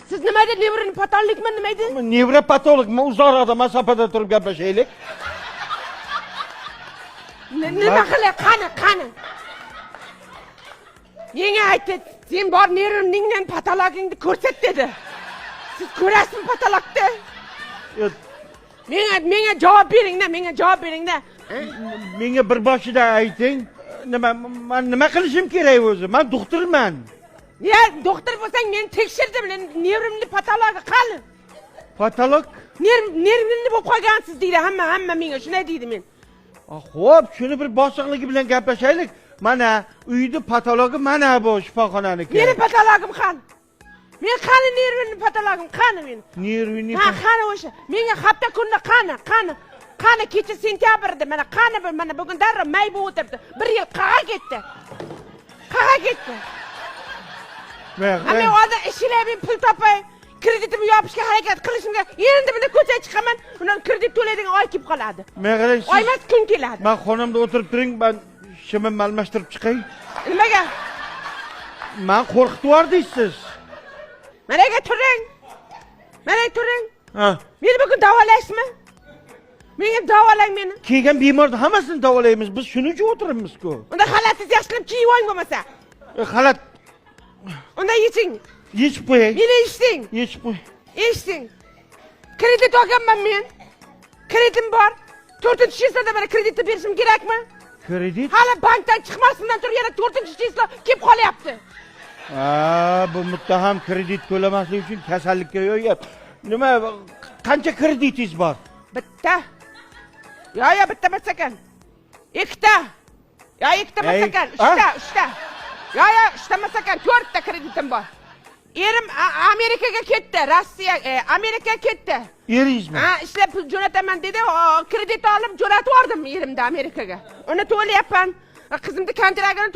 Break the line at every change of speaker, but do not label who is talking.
Siz nima dedi, nevropatologmi, nima edi?
Nevropatologmi? Uzoqroqda masofada turib gaplashaylik.
Nima qilay? Qani, qani? Menga aytdi, sen bor nervningdan patologingni ko'rsat dedi. Siz ko'rasizmi patologni? Menga javob beringda, menga javob beringda.
Menga bir boshida ayting, nima, man nima qilishim kerak o'zi? Man doktorman.
Ya doktor bo'lsang, meni tekshirdim, nervimni patologi qani?
Patolog?
Nervimni bo'lib qolgansiz deydi hamma menga shunday deydi men.
Xo'p, shuni bir bosiqligi bilan gaplashaylik. Mana uyni patologi, mana bu shifoxonaniki.
Meni patologim qani? Men qani nervimni patologim qani meni?
Nervini.
Ha, qani o'sha. Menga hafta kunni qani, qani? Qani kecha sentyabrda mana qani bu, mana bugun darrov may bo'lib o'tiribdi. Bir yil qaga ketdi? Qaga ketdi? Men hozir ishlab pul topay, kreditimni yopishga harakat qilishimga endi buni ko'chaga chiqaman, undan kredit to'laydigan oy kelib qoladi.
Men qarang,
oy emas, kun keladi.
Men xonamda o'tirib turing, men shimimni almashtirib chiqay.
Nimaga?
Men qo'rqitib yubordingiz siz.
Managa turing. Mana turing.
Ha.
Meni bugun davolaysizmi? Menga davolang meni.
Kelgan bemorni hammasini davolaymiz. Biz shuning uchun o'tiribmiz-ku.
Unda xalatingizni yaxshilab kiyib oling bo'lmasa.
Xalat.
Unda yeching.
Yechib qo'yay.
Meni eshiting.
Yechib qo'y.
Eshiting. Kredit olganman men. Kreditim bor. 4-chislada mana kreditni berishim kerakmi?
Kredit?
Hali bankdan chiqmasimdan turib yana 4-chislo kelib qolyapti.
Ha, bu muttaham kredit to'lamaslik uchun kasallikka yo'yapti. Nima, qancha kreditingiz bor?
Bitta. Yo, bitta emas ekan. Ikkita. Yo, ikkita emas ekan. Uchta. Yo, uchta emas ekan. 4 ta kreditim bor. Erim Amerikaga ketdi, Rossiya, Amerikaga ketdi.
Eringizmi?
Ha, ishlab pul jo'nataman dedi, kredit olib jo'natib yubordim erimni Amerikaga. Uni to'layapman. Qizimni kontragini